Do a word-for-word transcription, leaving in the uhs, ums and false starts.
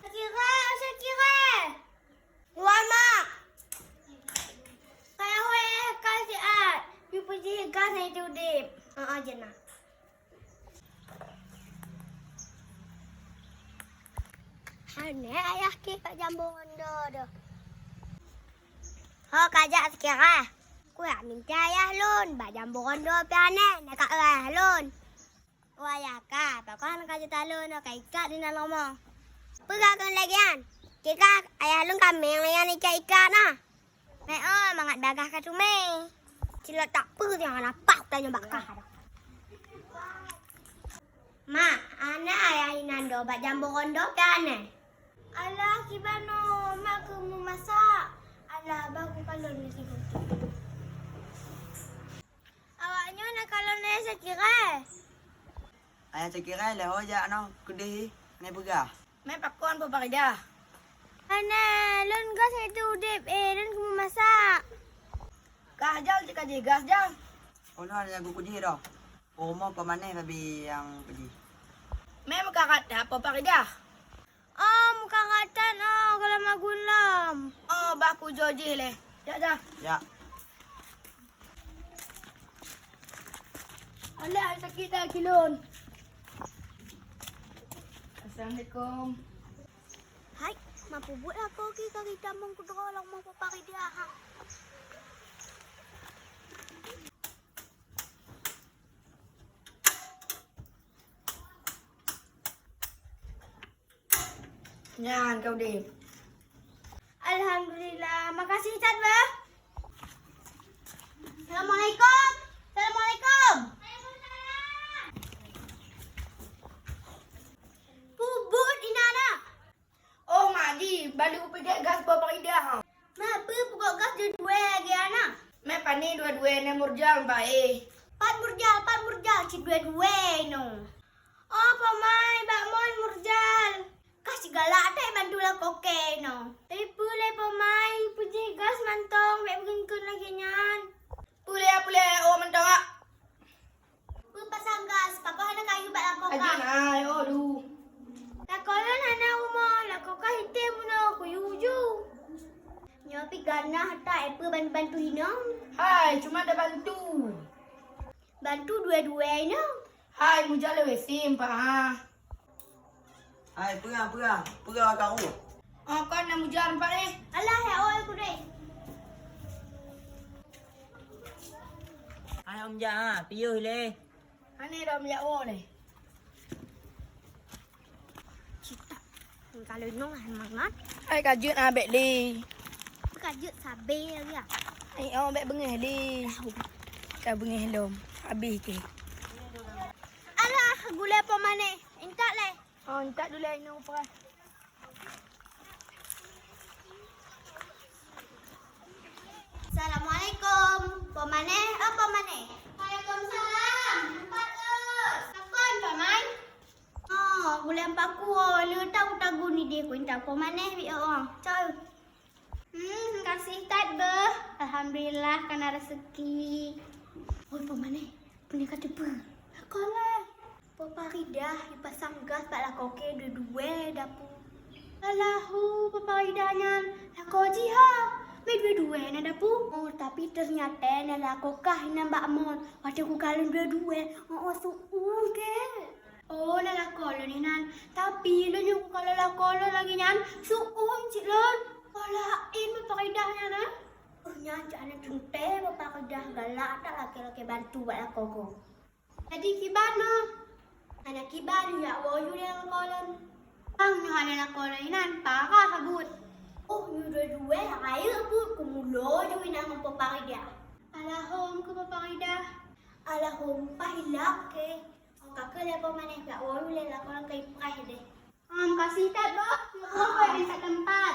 Sakira, Sakira. Wah, Mak. Kaya hui ka siat. Yu puji gas hai tu dip. Heeh, je na. Hana ayah kih bak jambo rondo doh. Ho ka jak Sakira. Kuyak minta ayah lôn bak jambo rondo pih hana, na ka ayah lôn. Oh ayah ka, pakon ka jitalon ka ikat di dalam rumoh. Peugah keu lagèe nyan. Kika ayah lôn ka meng nyan ikat-ikat na. Meu'oh mangat bagah ka teumé. Cilok tak peue nyang hana pat tanyoe bak kah. Mak, hana ayah inan do bak jambo rondo ka hana. Alah, kiban nyoe, mak keu meumasak. Alah, bah kukalon nasi putih. Awaknyoe na kalon nyan Sakira. Ayah Sakira lé ho jak noh keudeh, hana peugah. Mé pakon Po Paridah? Hana, lôn gas hai tu udép, eh, lôn keumeung masak. Kah jal cit ka jigas jal. Ulôn hana jago kujih doh. Uroe mo peumanéh babi nyang peuji. Mé meukarat that Po Paridah? Oh, meukaratan, oh, gohlom agun lom. Oh, bah kujoe jih lé. Jak, jak. Jak. Alah, sakét that kilon. Assalamualaikum. Hai, ma peubuet aku ki kari tamong keudroe lam rumoh Po Paridah, ha? Nyan ka udép. Alhamdulillah, makasih that bah. Assalamualaikum. Assalamualaikum. Peubuet inan na. Oh, mak jih, balu peugét gas Po Paridah. Ma peue peugöt gas dua-dua lagèe na? Mé pané dua-dua na Murjal, Mbak, eh. Pat Murjal, pat Murjal, cit dua-dua nyoe. Oh, Pamai, bak mon Murjal. Kah sigalak that bantu lakoe kèe nyoe. Tapi peue lé Pamai, peujih gas mantong, bèk beukheun-kheun lagèe nyan. Peue lé, peue lé, oh mantong ah. Peue pasang gas, pakon hana kayu bak lakoe kah? Ajeut ai, oh du. Lakoe lôn hana rumoh, lakoe kah item bunoe kuyue ju. Nyoe pih ganah that, eh, peue bantu-bantu inong? Hai, cuma ada bantu. Bantu dua-dua inong. Hai, Mujal lé W C empat ha. Hai, peue, peue, peue ka ruh? Oh, kon na Mujal empat eh. Alah, ya Allah, aku deh. Hai, Om Jak, ha, piôh lé. Hana dom jak woe lé. Cita. Kalau nyoe hai mangat. Hai ka jeuet ah bèk lé. Ka jeuet sabé lagi ah. Hai oh bèk beungèh lé. Ka beungèh lom. Habéh kèe. Alah, gulai peumané. Intat lé. Oh, intat dulé inong peurah. Assalamualaikum. Peumané, oh peumané. Waalaikumsalam. Empat ratus. Pakon, Paman? Oh, bulan paku, oh, le tahu tagun ni deh, ku intat peumané, bi oh. Col. Hmm, kasih tat beuh. Alhamdulillah, kana rezeki. Oi, peumané, peue ka teupeu? Kon lé. Po Paridah ipasang gas bak lakoe kèe dua-dua dapu. Alahu, Po Paridah nyan lakoe jih ha. Mé dua-dua na dapu. Oh, tapi ternyata na lakoe kah inan bak mall. Watèe kukalon dua-dua, oh, oh su'um kèe. Oh, na lakoe lôn inan. Tapi lôn nyang kukalon lakoe lôn lagèe nyan, su'um cit lôn. Oh, laén Po Paridah nyan, eh. Oh, nyan cit hana teuntèe Po Paridah galak that lakèe-lakèe bantu bak lakoe kèe. Jadi kiban nyoe? Hana kiban, jak woe ju lé lakoe lôn. Bang nyoe hana lakoe lôn inan, parah buet. Oh, nyoe dua-dua rayeuk buet, kumulo ju inan ngon Po Paridah. Alahom keu Po Paridah. Alahom pah ilak kèe. Oh, ka keuh lé Po Manéh, jak woe ju lé lakoe lôn keu ipreh deh. Makasih that boh, nyoe boh di tempat.